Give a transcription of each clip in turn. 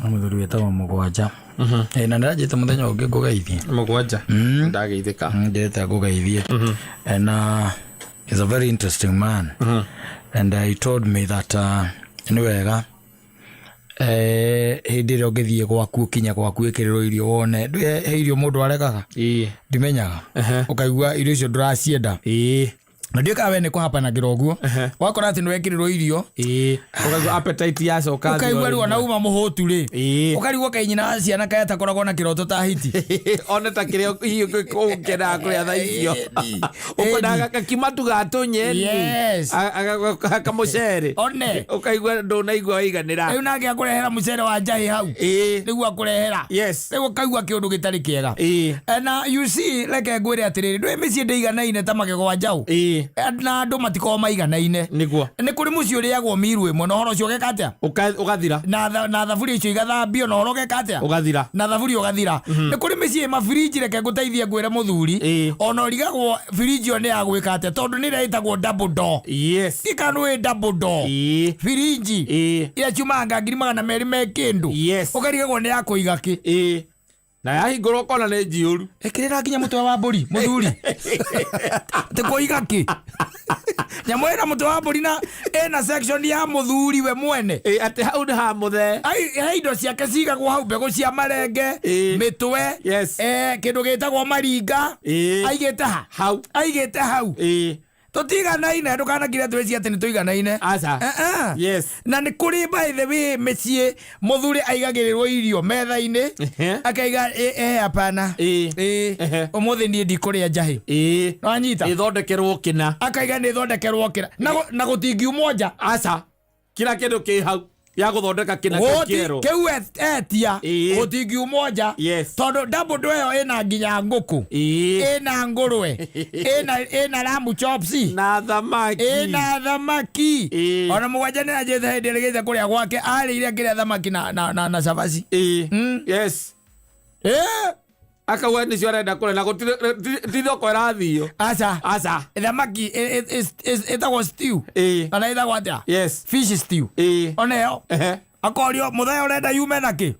Mũthuri wĩtagwo Mũgwanja. Eh, na ndĩranjĩte mũthenya ũngĩ ngũgeithie. Mũgwanja. Ndageithĩka. Ndĩrete ngũgeithie. And he's a very interesting man. And he told me that nĩ wega hĩndĩ ĩrĩa ũngĩthiĩ gwaku, ũkinye gwaku ĩkĩrĩrwo irio wone he irio mũndũ aregaga. Ndimenyaga. Ũkaigua irio icio ndũracienda. Na ndiũĩ kana we nĩ kũhapanagĩra ũguo, wakora atĩ nĩ wekĩrĩrwo irio. Ĩĩ, ũkaigua appetite yacoka thĩ. Ũkaigua o rĩu ona rĩmwe. uma mũhũtu rĩ, ũkarigwo kaĩ nyina wa ciana kaĩ atakoragwo na kĩroto ta hiti. One ta kĩrĩa hihi ũngĩendaga kũrĩa thaa icio. Ĩni. Ũkwendaga gakima tu ga tũnyeni. Yes. Kamũcere. One. Ũkaigua ndũnaigua waiganĩra. Rĩu nake akũrehera mũcere wa njahĩ hau. Nĩguo akũrehera. Rĩu ũkaigua kĩũndũ gĩtarĩ kĩega. Na you see, reke ngwĩre atĩrĩrĩ, ndũĩ mĩciĩ ndĩiganaine ta magego wa njaũ. Na andũ matikoragwo maiganaine. Nĩguo. Nĩ kũrĩ mũciĩ ũrĩagwo miru ĩmwe na ũhoro ũcio ũgeka atĩa? Ũgathira. Na thaburia icio igathambio na ũhoro ũgeka atĩa? Ũgathira. Na thaburia ũgathira. Nĩ kũrĩ mĩciĩ mabirinji, reke ngũteithie ngwĩre mũthuri, ona ũrigagwo birinji ĩyo nĩ ya gwĩka atĩa, tondũ nĩ ĩrĩa ĩtagwo double door. Ndiũĩ kana nĩ ũĩ double door. Birinji ĩrĩa ciumaga 200,000 me kĩndũ. Ũkarigagwo nĩ ya kũiga kĩ. Na yahingũrwo ũkona nĩ njiyũru. Ĩkĩrĩra nginya mũtwe wa mbũri, mũthuri, atĩ kũiga kĩ nyamũ ĩna mũtwe wa mbũri na ĩna section ya mũthuri we mwene. Ĩĩ, atĩ hau nĩ ha mũthee. Ai, he indo ciake cigagwo hau, mbegũ cia marenge, mĩtwe, kĩndũ gĩtagwo maringa. Aigĩte ha? Hau. Aigĩte hau. Tũtiganaine, ndũkanakire twĩcie atĩ nĩ tũiganaine. Aca. Eh, eh. Na nĩ kũrĩ, by the way, mĩciĩ mũthuri aigagĩrĩrwo irio metha-inĩ, akaiga, "Eh, hapana. Ũmũthĩ niĩ ndikũrĩa njahĩ." Wanyita? Ĩthondekerwo kĩna. Akaiga nĩ ĩthondekerwo kĩna na gũtingiumwo nja. Aca, kila kĩndũ kĩ hau ya gũthondeka kĩna kĩu kĩerũ. Kĩu etia gũtingiumwo nja. Tondũ double door ĩyo ĩna nginya ngũkũ, ĩna ngũrwe, ĩna lamb chops na thamaki. Ĩna thamaki. Ona Mũgwanja nĩ anjĩte hĩndĩ ĩrĩa gĩte kũrĩa gwake arĩire akĩrĩa thamaki na cabaci. Akauga nĩcio arenda kũrĩa na gũtirĩ ti thoko ĩrathio. Aca. Aca. Thamaki ĩtagwo stew. Kana ĩtagwo atĩa? Fish stew. Ona ĩyo akorio, "Mũthenya ũrenda yume na kĩ?"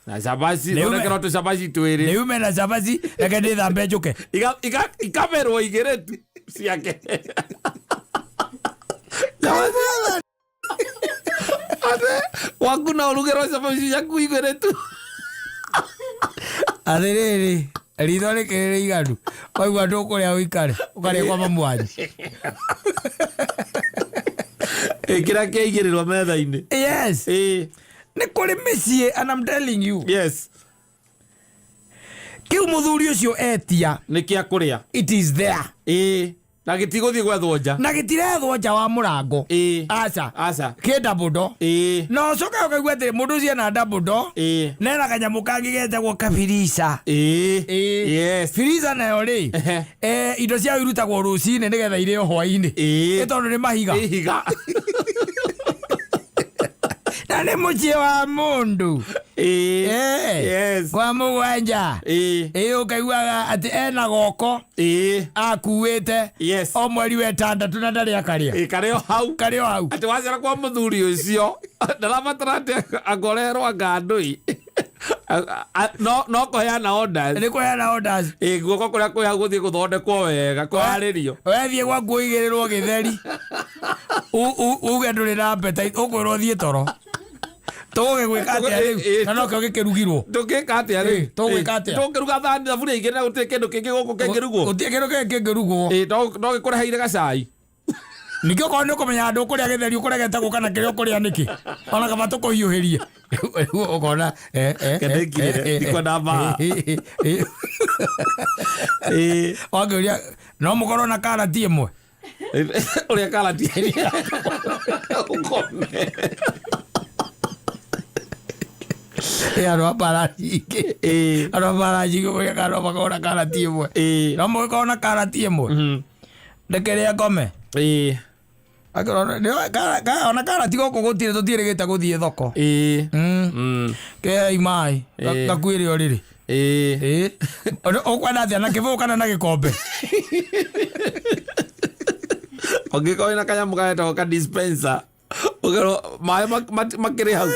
Na cabaci. Thondekerwo tũcabaci Nĩ twĩrĩ. Yume na cabaci, reke ndĩthambe njũke. Ikamerwo igĩrĩ tu ciake. Ate, waku no ũrugĩrwo cabaci ciaku igĩrĩ tu. Atĩrĩrĩ, ritho rĩkĩrĩ rĩiganu, waigua ndũkũrĩa ũikare ũkarĩa kwa mamu wanyu. Ĩkĩra kĩaigĩrĩrwo metha-inĩ. Yes. Nĩ kũrĩ mĩciĩ, and I'm telling you, kĩu mũthuri ũcio etia nĩ kĩa kũrĩa. It is there. Ĩĩ, na gĩtigũthiĩ gwethwo nja. Na gĩtirethwo nja wa mũrango. Aca. Aca. Kĩ double door. Na ũcoke ũkaigua atĩrĩ, mũndũ ũcio ena double door na ena kanyamũ kangĩ getagwo kabirica. Firiza nayo rĩ, indo ciayo irutagwo rũcinĩ nĩgetha irĩo hwainĩ. Nĩ tondũ nĩ mahiga. Ihiga. Na nĩ mũciĩ wa mũndũ. Kwa Mũgwanja. Ĩĩ, ũkaiguaga atĩ ena goko akuĩte o mweri wa ĩtandatũ na ndarĩ akarĩa. Ĩĩ, karĩ o hau. Karĩ o hau. Atĩ wacera kwa mũthuri ũcio ndarabatara atĩ angoreherwo anga ndũi. No kũheana orders. Nĩ kũheana orders. Ĩĩ, guoko kũrĩa kwĩ hau gũthiĩ gũthondekwo wega, kũharĩrio. Wethiĩ gwaku ũigĩrĩrwo gĩtheri, uge ndũrĩ na appetite, ũkwĩrwo ũthiĩ toro. Tũgũgĩgwĩka atĩa rĩu? Na nokĩo gĩkĩrugirwo. Tũngĩka atĩa rĩu? Ĩĩ, tũgwĩka atĩa? Tũngĩruga thani thaburia igĩrĩ na gũtirĩ kĩndũ kĩngĩ gũkũ kĩngĩrugwo. Gũtirĩ kĩndũ kĩngĩ kĩngĩrugwo. Ĩĩ, no gĩkũreheire gacai. Ningĩ okorwo nĩ ũkũmenya andũ ũkũrĩa gĩtheri, ũkũregete gũka na kĩrĩa ũkũrĩa nĩkĩ? Ona kaba tũkũhiũhĩrie. Rĩu ũkona Kende ngirĩre, ndikwenda mbaa. Wakĩũria no mũkorwo na karati ĩmwe. Ũrĩa karati ĩrĩa ũkome. Ĩ, andũ a mbara nyingĩ. Andũ a mbara nyingĩ kũrĩa kana no makorwo na karati ĩmwe. No mũgĩkorwo na karati ĩmwe. Ndĩkĩrĩe ngome. Akĩrora, ona karati gũkũ gũtirĩ, tũtiĩrĩgĩte gũthiĩ thoko. Kehei maĩ gakuĩre ũrĩrĩ. Ĩĩ. Ũkwenda atĩa, na kĩbũyũ kana na gĩkombe? Ũngĩkorwo wĩna kanyamũ karetagwo ka dispenser, ũkerwo maĩ makĩrĩ hau.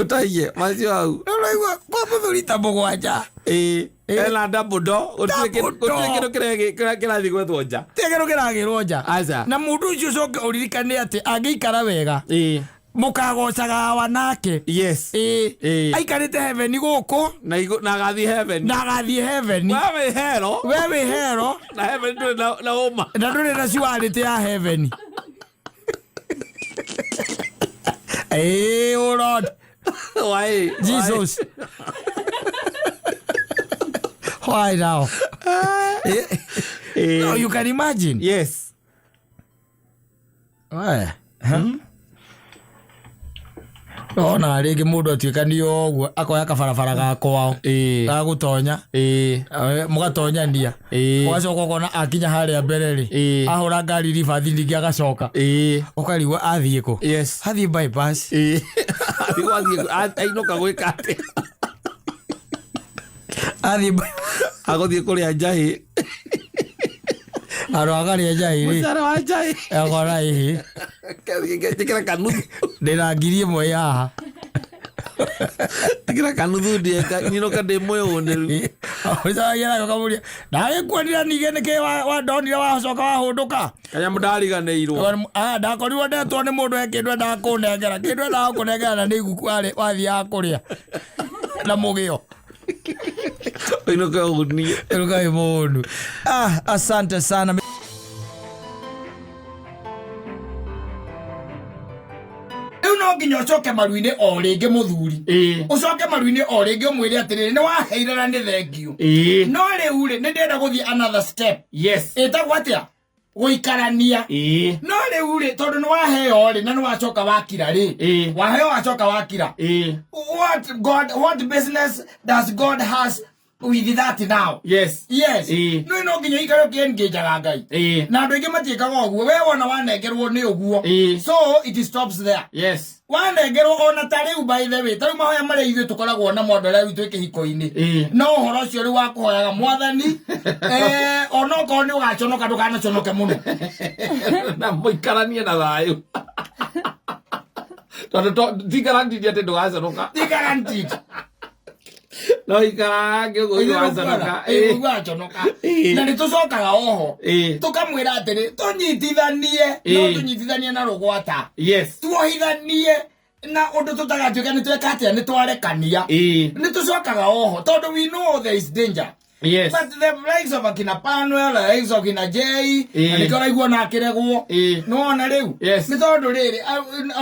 Ũtaiye macio hau. Ũraigua kwa mũthuri ta 7. Ĩĩ. Ena double door. Gũtirĩ Double door. gũtirĩ kĩndũ kĩrathiĩ gwethwo nja. Tirĩ kĩndũ kĩragĩrwo nja. Aca. Na mũndũ ũcio ũcoke ũririkane atĩ angĩikara wega Ĩĩ. mũkagocaga awa nake. Yes. Ĩĩ. Ĩĩ. Aikarĩte heaven gũkũ Na na agathiĩ heaven. na agathiĩ heaven. We wĩ hero. We wĩ hero Na heaven ndũrĩ na ũma. na ndũrĩ na surety ya heaven. Ĩĩ, oh Lord. Why? Jesus. Why now? Why? No, you can imagine. Yes. Why? Ona rĩngĩ mũndũ atuĩka nĩ ũguo akoya kabarabara ga kwao Ĩĩ. ga gũtonya Ĩĩ. mũgatonyania Ĩĩ. ũgacoka ũkona akinya harĩa mbere rĩ Ĩĩ. ahũra ngari ribathi ningĩ agacoka Ĩĩ. ũkarigwo athiĩ kũ Yes. athiĩ bypass Ĩĩ. Athiĩ ainũka gwĩka atĩa? athiĩ Agũthiĩ kũrĩa njahĩ. andũ akarĩa njahĩ rĩ Mũcere wa njahĩ. akona ĩhĩ Njĩkĩra kanuthu. ndĩna 1000 haha Njĩkĩra kanuthu ndĩe nyinũka ndĩ mwĩhũnĩru. ũcaragia ũkamũria ndagĩkuonire ningĩ nĩkĩ wandonire wacoka wahũndũka Kanyamũ ndariganĩirwo. Ndakorirwo ndetwo nĩ mũndũ he kĩndũ endaga kũnengera kĩndũ endaga kũnengera na nĩ iguku wathiaga kũrĩa na mũgĩo Ũinũke ũhũnie. ĩruka wĩ mũhũnu. Asante sana. Rĩu no nginya ũcoke maru-inĩ o rĩngĩ mũthuri. Ĩĩ. Ũcoke maru-inĩ o rĩngĩ ũmwĩre atĩrĩrĩ nĩ waheire na nĩ thengiũ. Ĩĩ. No rĩu rĩ nĩ ndĩrenda gũthiĩ another step. Yes. Ĩtagwo atĩa? Gũikarania. Ĩĩ. No rĩu rĩ tondũ nĩ waheo rĩ na nĩ wacoka wakira rĩ. Ĩĩ. Waheo wacoka wakira. Ĩĩ. What business does God has with that now? Yes. Yes. Ĩĩ. No no nginya ikare ũkĩengajaga Ngai. Ĩĩ. Na andũ aingĩ matiĩkaga ũguo. We wona wanengerwo nĩ ũguo. Ĩĩ. So it stops there. Yes. Wanengerwo ona ta rĩu by the way, ta rĩu mahoya marĩa ithuĩ tũkoragwo namo andũ arĩa witũ kĩhiko-inĩ. Ĩĩ. No ũhoro ũcio rĩu wa kũhoyaga mwathani, onokorwo nĩ ũgaconoka ndũkanaconoke mũno. Na mũikaranie na thayũ. Tondũ ti guaranteed atĩ ndũgaconoka. Ti guaranteed. No ikarange ũguo ũgaconoka. Ĩĩ, ũgaconoka. Ĩĩ. Na nĩ tũcokaga oho. Ĩĩ. Tũkamwĩra atĩrĩ, tũnyitithanie, no Ĩĩ. tũnyitithanie na rũgwata. Yes. Tuohithanie na ũndũ tũtagatuĩka nĩ tweka atĩa nĩ twarekania. Ĩĩ. Nĩ tũcokaga oho tondũ we know there is danger. Yes. But the likes of akina Panuel, the likes of akina Jay, Ĩĩ. na nĩkĩo ũraigua ona akĩregwo. Ĩĩ. Nĩwona rĩu? Yes. Nĩ tondũ rĩrĩ,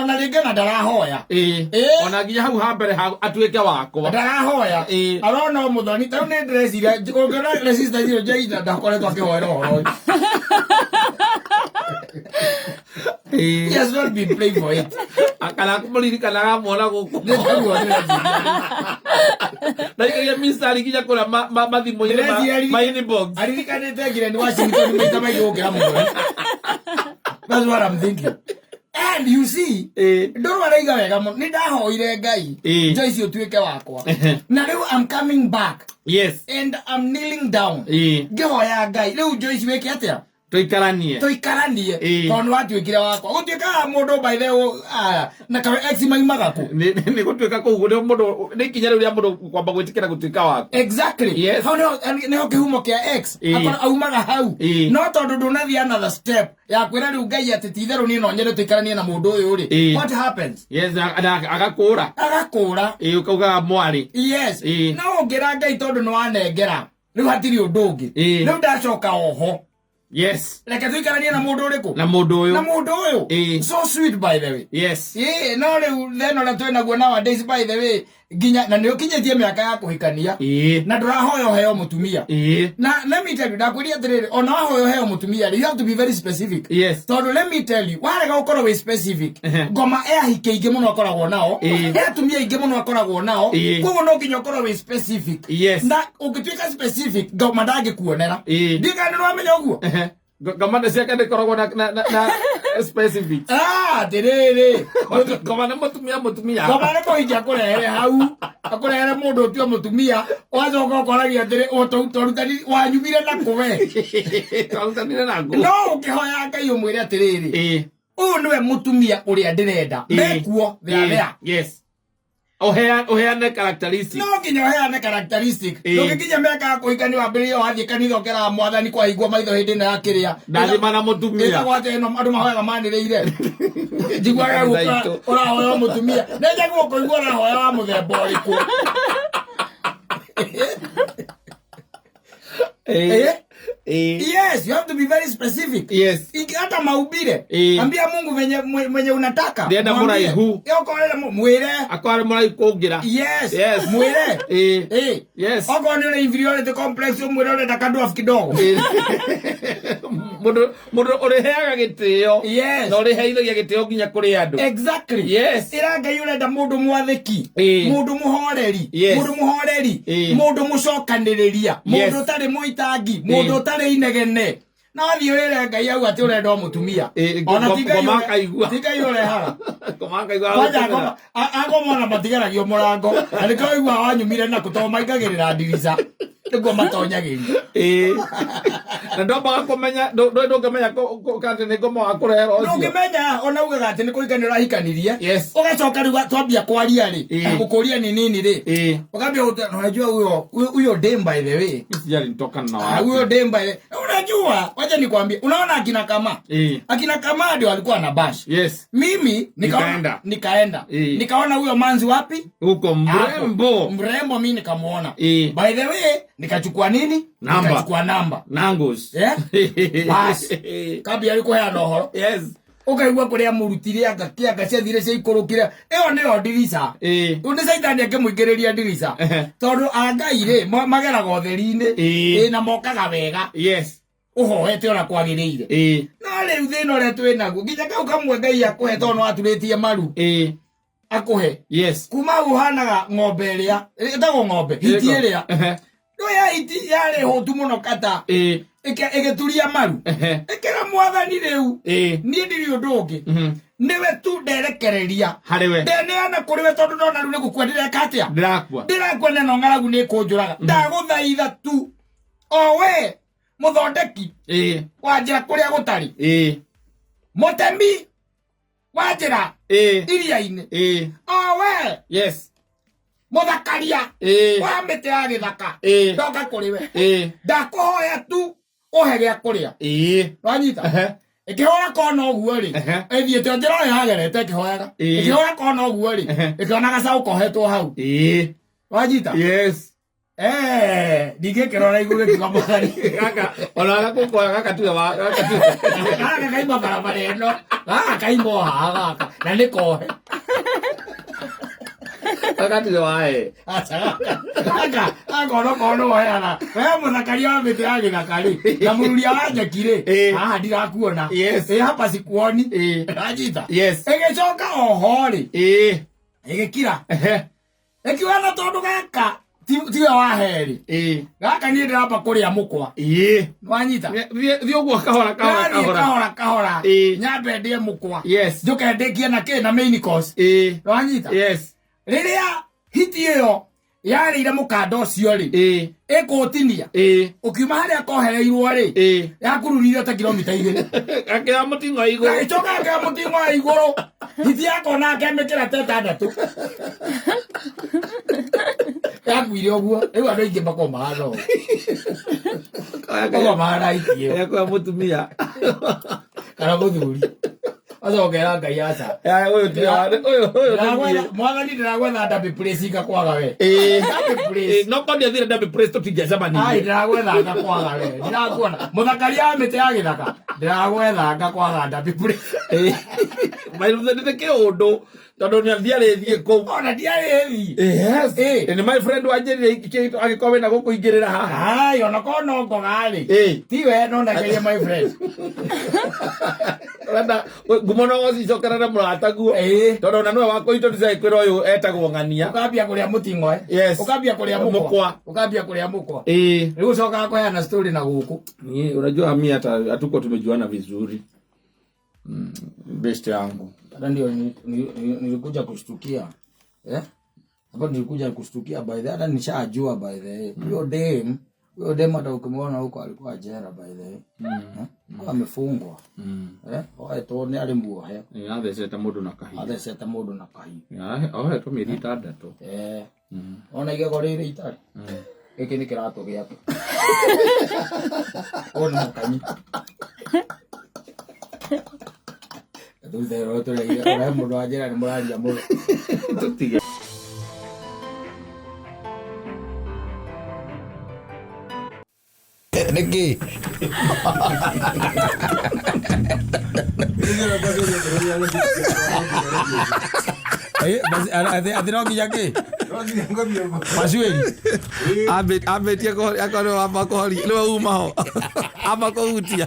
ona rĩngĩ ona ndarahoya. Ĩĩ. Ĩĩ. Ona nginya hau ha mbere atuĩke wakwa. Ndarahoya. Ĩĩ. Arona o mũthoni, ta rĩu nĩ ndĩreciria, ũngĩona resistance ĩyo Jay ndakoretwo akĩhoera ũhoro ũyũ. Ĩĩ. He has not been praying for it. Kana kũmũririkanaga muona gũkũ. Nĩ taguo ndĩreciria. Ndaikagia mistari nginya kũrĩa mathimũ-inĩ ma inbox. Aririkanĩte Glenn Washington maita maingĩ gũkĩra mũthoni. That's what I'm thinking. And you see, Ĩĩ. ndũrũ araiga wega mũno. Nĩ ndahoire Ngai, Ĩĩ. Joyce ũtuĩke wakwa. Na rĩu I'm coming back Yes. and I'm kneeling down. Ĩĩ. Ngĩhoya Ngai, rĩu Joyce wĩke atĩa? Tũikaranie. Tũikaranie. Ĩĩ. Tondũ nĩ watuĩkire wakwa. Gũtuĩkaga mũndũ by the way, na kawe ex maimaga kũ? Nĩ gũtuĩka kũu nĩ mũndũ nĩ ikinya rĩu rĩa mũndũ kwamba gwĩtĩkĩra gũtuĩka waku. Exactly. Yes. Hau nĩho kĩhumo kĩa ex. Ĩĩ. Akorwo aumaga hau. Ĩĩ. No tondũ ndũnathiĩ another step ya kwĩra rĩu Ngai atĩ ti itherũ niĩ no nyende tũikaranie na mũndũ ũyũ rĩ. Ĩĩ. What happens? Yes, na agakũra. Agakũra. Ĩĩ, ũkaugaga mwarĩ. Yes. Ĩĩ. No ũngĩra Ngai tondũ nĩ wanengera. Rĩu hatirĩ ũndũ ũngĩ. Ĩĩ. Rĩu ndacoka oho. Yes. Reke tũikaranie na mũndũ ũrĩkũ? Na mũndũ ũyũ. Na mũndũ ũyũ. Ĩĩ. So sweet by the way. Yes. Ĩĩ, no rĩu thĩna ũrĩa twĩnaguo nowadays by the way, nginya na nĩ ũkinyĩtie mĩaka ya kũhikania. Ĩĩ. Na ndũrahoya ũheo mũtumia. Ĩĩ. Na let me tell you, ndakwĩria atĩrĩrĩ, ona wahoya ũheo mũtumia rĩ, you have to be very specific. Yes. Tondũ let me tell you, warega gũkorwo wĩ specific, Ehe. ngoma e ahiki aingĩ mũno akoragwo nao, Ĩĩ. e atumia aingĩ mũno akoragwo nao, Ĩĩ. koguo no nginya ũkorwo wĩ specific. Yes. Na ũngĩtuĩka specific, ngoma ndangĩkuonera. Ĩĩ. Ndiũĩ kana nĩ ũramenya ũguo? Ehe. Ngoma nĩ ciake ndĩkoragwo na specific. Atĩrĩrĩ. Ngoma nĩ mũtumia mũtumia. Ngoma nĩ mũhiki akũrehere hau, akũrehere mũndũ ũtue mũtumia, ũgacoka ũkoragia atĩrĩ, twarutani wanyumire na kũ we? Twarutanire na ngũ. No ũkĩhoya Ngai ũmwĩre atĩrĩrĩ, Ĩĩ. ũyũ nĩwe mũtumia ũrĩa ndĩrenda. Ĩĩ. Mekuo, they are Ĩĩ. there. Yes. Ũheane characteristics. No nginya ũheane characteristic. Ĩĩ. Ndũngĩkinya mĩaka ya kũhikania wambĩrĩrie wathiĩ kanitha ũkeraga mwathani kwahingwo maitho hĩndĩ ĩno ya kĩrĩa. Ndathima na mũtumia. Ĩtagwo atĩa ĩno andũ mahoyaga manĩrĩire? Njiguaga Kanitha gũka itũ. ũrahoya mũtumia. Nĩ njagĩrĩirwo kũigua ũrahoya wa mũthemba ũrĩkũ. Ĩĩ. Eh? Ĩĩ. Yes, you have to be very specific. Yes. Hata maumbile. Ĩĩ. Ambia Mungu venye mwenye unataka. Ndĩrenda Mwambie. mũraihu. Ĩ, okorwo ũrenda mwĩre. Akorwo arĩ mũraihu kũngĩra. Yes. Yes. Mwĩre. Ĩĩ. Ĩ. Yes. Okorwo nĩ ũrĩ inferiority complex ũmwĩre ũrenda kadwarf kidogo. Ĩĩ. Mũndũ ũrĩheaga gĩtĩo. Yes. Na ũrĩheithagia gĩtĩo nginya kũrĩ andũ. Exactly. Yes. Ĩra Ngai ũrenda mũndũ mwathĩki. Ĩĩ. Mũndũ mũhoreri. Yes. Mũndũ mũhoreri. Ĩĩ. Mũndũ mũcokanĩrĩria. Yes. Mũndũ ũtarĩ mũitangi. Mũndũ Ĩĩ. ũtarĩ inegene. Na wathiĩ wĩre Ngai au atĩ ũrenda o mũtumia. Ĩĩ, Ona ti Ngai ngoma ũre- akaigua. ti Ngai ũrehaga. Ngoma akaigua Kwanja agũtũmĩra. agoma ona matigeragio mũrango. Na nĩkĩo ũiguaga wanyumire nakũ tondũ maingagĩrĩra ndirica. Nĩguo matonyagĩria. Ĩĩ. Na ndwambaga kũmenya ndũngĩmenya atĩ nĩ ngoma wakũrehera ũcio. Ndũngĩmenya ona ugaga atĩ nĩ kũhikania ũrahikanirie. Yes. Ũgacoka rĩu twambia kwaria rĩ. Ĩĩ. Gũkũria ni nini rĩ. Ĩĩ. Ũkambia unajua huyo huyo dem by the way. Sijali nitoka na Ah, wapi. huyo dem by the unajua, wacha nikwambie. Unaona akina kama. Ĩĩ. Akina kama ndio alikuwa na bash. Yes. Mimi nikaona Nikaenda. nikaenda. Ĩĩ. Nikaona huyo manzi wapi? Huko mrembo. Hapo. Mrembo mimi nikamuona. Ĩĩ. By the way, nikachukua nini? Namba. Nikachukua namba. Nangos. Yeah? Bas. Kambia alikuwa ya nohoro. Yes. Ukaigua kuria murutire anga kianga ciathire ciaikũrũkire. Ĩyo nĩyo ndirica. Ĩĩ. Rĩu nĩ caitani akĩmũingĩrĩria ndirica. Ehe. Tondũ angai rĩ mageraga ũtheri-inĩ. Ĩĩ. Ĩ, na mokaga wega. Yes. Ũhoete ona kwagĩrĩire. Ĩĩ. No rĩu thĩna ũrĩa twĩ naguo nginya kau kamwe Ngai akũhe tondũ nĩwaturĩtie maru. Ĩĩ. Akũhe. Yes. Kuma hau ũhanaga ng'ombe ĩrĩa ĩtagwo ng'ombe hiti ĩrĩa. Ehe. No ya hiti yarĩ hũtu mũno kata. Ĩĩ. Ĩgĩturia maru. Ehe. Ĩkĩra mwathani rĩu. Ĩĩ. Niĩ ndirĩ ũndũ ũngĩ. Mhm. Nĩwe tu nderekereria. Harĩ we. Ndeneana kũrĩ we tondũ ndona rĩu nĩ gũkua ndĩreka atĩa? Ndĩrakua. Ndĩrakua na ĩno ng'aragu nĩ ĩkũnjũraga. Ndagũthaitha tu. O we mũthondeki Ĩĩ. wa njĩra kũrĩa gũtarĩ. Ĩĩ. Mũtemi wa njĩra Ĩĩ. iria-inĩ. Ĩĩ. O we Yes. mũthakaria Ĩĩ. wa mĩtĩ ya gĩthaka. Ĩĩ. Ndoka kũrĩ we. Ĩĩ. Ndakũhoya tu ũhe gĩa kũrĩa. Ĩĩ. Wanyita? Ehe. Ĩkĩhũra kona ũguo rĩ. Ehe. Ĩthiĩte njĩra ĩyo yagerete ĩkĩhoyaga. Ĩĩ. Ĩkĩhũra kona ũguo rĩ. Ehe. Ĩkĩona gacaũ kohetwo hau. Ĩĩ. Wanyita? Yes. Ndingĩkĩrora igũrũ gĩkiuga mwathani. Gaka ona gaka gaka tuwe wa gaka tuwe. Gaka kaima barabara ĩno. Gaka kaima o haha gaka. Na nĩ kohe. Gaka tuwe wa ĩ. Aca gaka. Gaka onokorwo nĩ woheana. We mũthakaria wa mĩtĩ ya gĩthaka rĩ. Na mũruria wa nyeki rĩ. Ĩĩ. Haha ndirakuona. Yes. Ĩ hapa sikuoni. Ĩĩ. Wanyita? Yes. Ĩgĩcoka oho rĩ. Ĩĩ. Ĩgĩkira. Ehe. Ĩkiuga na tondũ gaka tiwe wa herĩ. Ĩĩ. Gaka niĩ ndĩramba kũrĩa mũkwa. Ĩĩ. Wanyita? Thiĩ ũguo kahora kahora Ndathiĩ kahora. kahora kahora. Ĩĩ. Nyambe ndĩe mũkwa. Yes. Njũke ndĩkie na kĩ na main course. Ĩĩ. Wanyita? Yes. Rĩrĩa hiti ĩyo yarĩire mũkanda ũcio rĩ. Ĩĩ. Ĩkũũtinia. Ĩĩ. Ũkiuma harĩa kohereirwo rĩ. Ĩĩ. Yakururire ta kilomita 2. Akĩoya mũting'o igũrũ. Gagĩcoka gakĩoya mũting'o wa igũrũ. Hiti yakona akemĩkĩra ta ĩtandatũ. Yakuire ũguo. Rĩu andũ aingĩ makoragwo mahana ũguo. Makoragwo mahana hiti ĩyo. Akĩoya mũtumia. Kana mũthuri. Acokera Ngai aca. Ya ũyũ ti wa ũyũ ũyũ nĩ niĩ. Mwathani ndĩragwetha ndabi place ngakwaga we. Ĩĩ. Ndabi place. Ĩĩ, no korwo ndiathire Derby Place tũtingĩacemanirie. Ai ndĩragwetha ngakwaga we. Ndirakuona. Mũthakaria wa mĩtĩ ya gĩthaka. Ndĩragwetha ngakwaga ndabi place. Ĩĩ. Mairuthanĩte kĩũndũ tondũ ndiarĩ thiĩ kũu. Ona ndiarĩ thi. Yes. Ĩĩ. Nĩ my friend wanjĩrire angĩkorwo wĩna gũkũ ingĩrĩra haha. Ai ona korwo no ngoga rĩ. Ĩĩ. Ti we no ndekerie my friend. Ũrenda ngumo no cicokerere mũrataguo. Ĩĩ. Tondũ ona nĩwe wakũitũ kwĩra ũyũ etagwo ng'ania. Ũkambia kũrĩa mũting'oe. Yes. Ũkambia kũrĩa mũkwa. Mũkwa. Ũkambia kũrĩa mũkwa. Ĩĩ. Rĩu ũcokaga kũheana story na gũkũ. Ni unajua mi hata hatuko tumejuana vizuri. Best yangu. Hata ndio nilikuja kushtukia. Eh? Hapo nilikuja kushtukia by the hata nishajua by the way. Hiyo dem Huyo demu hata ukimwona huko alikuwa jela by the way. Eh? Alikuwa amefungwa. Eh? Ohetwo nĩ arĩ muohe. Athecete mũndũ na kahiũ. Athecete mũndũ na kahiũ. Ohetwo mĩeri 6. Eh. Ona igego rĩrĩ itarĩ. Gĩkĩ nĩ kĩratũ gĩake. Ũyũ nĩ mũkanyi. Thutha ĩyo tũrĩa ũrehe mũndũ wa njĩra nĩ mũraria mũno. Tũtige. Nĩkĩ? Eh, basi atĩ no nginya kĩ? Macuĩri. Ambĩtie akorwo wamba kũhoria nĩwe uma ho. Amba kũhutia.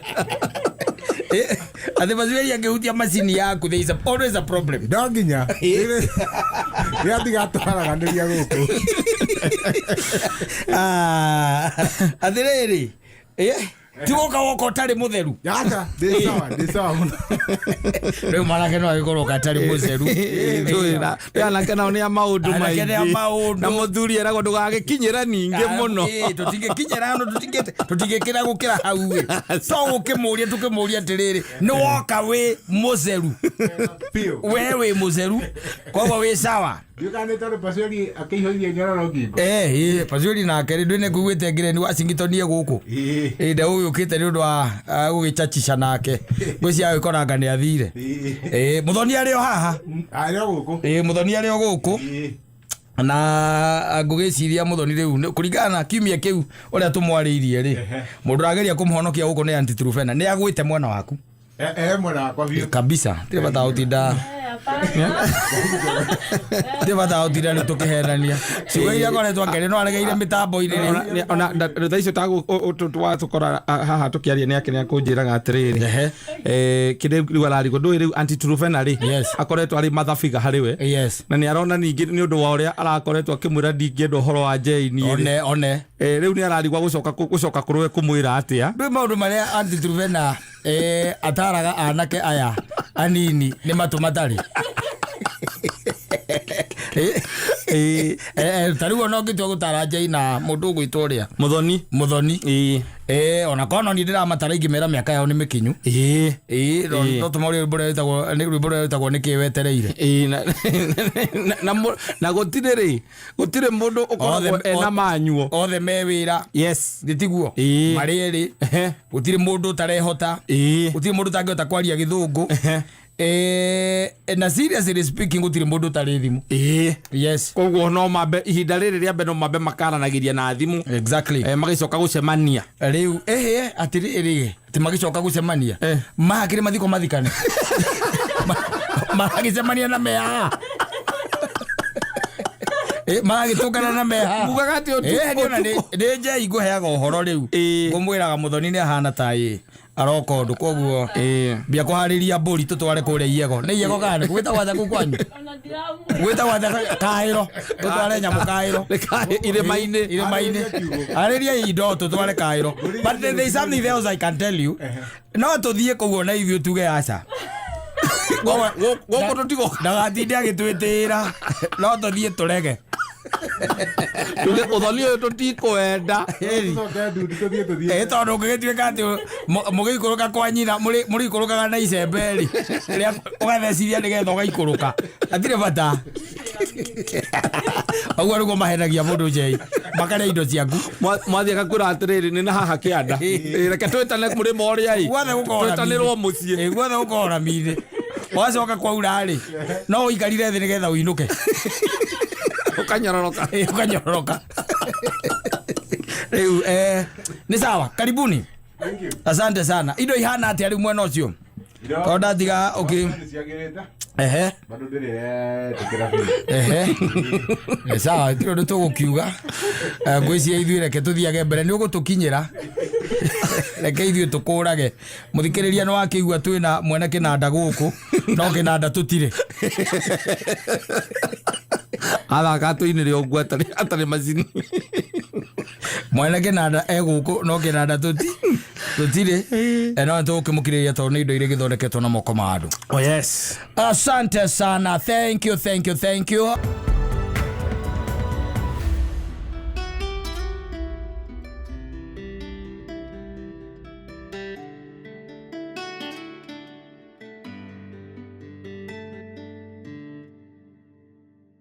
Eh, atĩ macuĩri angĩhutia macini yaku there is always a problem. No nginya rĩrĩa tigatwaraganĩria gũkũ. Ah, atĩrĩrĩ, eh, ti gũka woka ũtarĩ mũtheru. Aca, ndĩ sawa, ndĩ sawa mũno. Rĩu mwanake no agĩkorwo oka atarĩ mũtheru. Nĩ anake nao nĩ a maũndũ Anake nĩ a maingĩ. maũndũ. Na mũthuri eragwo ndũgagĩkinyĩra ningĩ mũno. Eh, tũtingĩkinyĩra hano tũtingĩkĩra gũkĩra hau ĩ. To gũkĩmũria tũkĩmũria atĩrĩrĩ, nĩ woka wĩ mũtheru. Biũ. We wĩ mũtheru, koguo wĩ sawa. Ndiũkana nĩ tondũ Pacioli akĩihũirie nyororo ngingo. Eh, eh, Pacioli nake rĩ ndwĩ nĩ nguĩte ngireni Washington ĩ gũkũ. Ĩĩ. Ĩ ndagũgĩũkĩte nĩ ũndũ wa gũgĩchachica nake. Ngwĩciria agĩkoranga nĩ athire. Ĩĩ. Ĩ, Mũthoni arĩ o haha. Arĩ o gũkũ. Ĩ, Mũthoni arĩ o gũkũ. Ĩĩ. Na ngũgĩciria Mũthoni rĩu kũringana na kiumia kĩu ũrĩa tũmwarĩirie rĩ, mũndũ ũrageria kũmũhonokia gũkũ nĩ Aunty Trufena, nĩ agwĩte mwena waku. Mwena wakwa biũ. Kabisa. Tirĩ bata wa gũtinda. Tirĩ bata wa gũtinda rĩu tũkĩhenania. Ciugo iria akoretwo akĩaria no aregeire mĩtambo-inĩ rĩu. Ona thaa icio twatũkora haha tũkĩaria nĩ ake nĩ akũnjĩraga atĩrĩrĩ. Ehe. Kĩrĩa rĩu ararigwo ndũĩ rĩu Aunty Trufena rĩ, Yes. akoretwo arĩ mathabiga harĩ we. Yes. Na nĩ arona ningĩ nĩ ũndũ wa ũrĩa arakoretwo akĩmwĩra ndingĩenda ũhoro wa Jane rĩ. One, one. Rĩu nĩ ararigwo gũcoka kũrĩ we kũmwĩra atĩa. Ndũĩ maũndũ marĩa Aunty Trufena ataraga anake aya anini nĩ matũ matarĩ. Ta rĩu ona ũngĩtua gũtara Jane na mũndũ ũgwĩtwo ũrĩa? Mũthoni. Mũthoni. Ĩĩ. Ona korwo no niĩ ndĩramatara ingĩmera mĩaka yao nĩ mĩkinyu. Ĩĩ. Ĩĩ, no tũmorie rwĩmbo rũrĩa rwĩtagwo, nĩ rwĩmbo rũrĩa rwĩtagwo nĩkĩ wetereire. Ĩĩ, na gũtirĩ rĩ, gũtirĩ mũndũ ũkoragwo ena manyuo. Othe me wĩra. Yes. Nĩ tiguo? Ĩĩ. Marĩ erĩ. Ehe. Gũtirĩ mũndũ ũtarehota. Ĩĩ. Gũtirĩ mũndũ ũtangĩhota kwaria gĩthũngũ. Ehe. Na seriously speaking gũtirĩ mũndũ ũtarĩ thimũ. Ĩĩ. Yes. Koguo no mambe ihinda rĩrĩ rĩa mbere no mambe makaranagĩria na thimũ. Exactly. Magĩcoka gũcemania. Rĩu ehe atĩrĩrĩ atĩ magĩcoka gũcemania. Mahakĩrĩ mathiko mathikane. Maragĩcemania na mehaha. Maragĩtũngana na mehaha. Mugaga atĩ Niona ũtukũ. nĩ Njei ngũheaga ũhoro rĩu. Ngũmwĩraga Mũthoni nĩ ahana ta ĩ aroka ũndũ koguo mbia kũharĩria mbũri tũtware kũrĩa Iego. Nĩ Iego kana nĩ gwĩtagwo atĩa kũu kwanyu? Gwĩtagwo atĩa Kaĩro? Tũtware nyamũ Kaĩro. Nĩ irĩma-inĩ. Irĩma-inĩ. Harĩria indo tũtware Kaĩro. But there is something else I can tell you. No tũthiĩ kũu ona ithuĩ tuge aca. Gũkũ tũtigoka. Ndagatinde agĩtwĩtĩĩra. No tũthiĩ tũrege. Tuge ũthoni ũyũ tũtikwenda. Tũcoke ndundi tũthiĩ tũthiĩ. Tondũ ũngĩgĩtuĩka atĩ mũgĩikũrũka kwa nyina, mũrĩikũrũkaga na icembe rĩ, rĩa ũgathecithia nĩgetha ũgaikũrũka. Hatirĩ bata. Ũguo nĩguo mahenagia mũndũ Njei. Makarĩa indo ciaku. Mwathiĩ agakwĩra atĩrĩrĩ, nĩ na haha kĩanda. Reke twĩtane mũrĩmo ũrĩa ĩ. Guothe gũkorwo na Twĩtanĩrwo mĩthĩ. mũciĩ. Guothe gũkorwo na mĩthĩ. Wacoka kwaura rĩ, no ũikarire thĩ nĩgetha ũinũke. Ũkanyororoka. Ũkanyororoka. Rĩu, nĩ sawa, karibuni. Thank you. Asante sana. Indo ihana atĩa rĩu mwena ũcio? Indo- Tondũ ndatiga ũkĩ- Nĩ ciagĩrĩte. Ehe. Bado ndĩrĩ retĩkĩra biũ. Ehe. Nĩ sawa, ti ũndũ tũgũkiuga. Ngwĩciria ithuĩ reke tũthiage mbere, nĩ ũgũtũkinyĩra. Reke ithuĩ tũkũrage. Mũthikĩrĩria nĩ wakĩigua twĩna mwene kĩnanda gũkũ, no kĩnanda tũtirĩ. Athaka tũinĩre ũguo atarĩ macini. Mwene kĩnanda e gũkũ, no kĩnanda tũtirĩ. No nĩtũgũkĩmũkirĩrĩria tondũ nĩ indo iria igĩthondeketwo na moko ma andũ. Oh, yes. Asante sana. Thank you, thank you, thank you.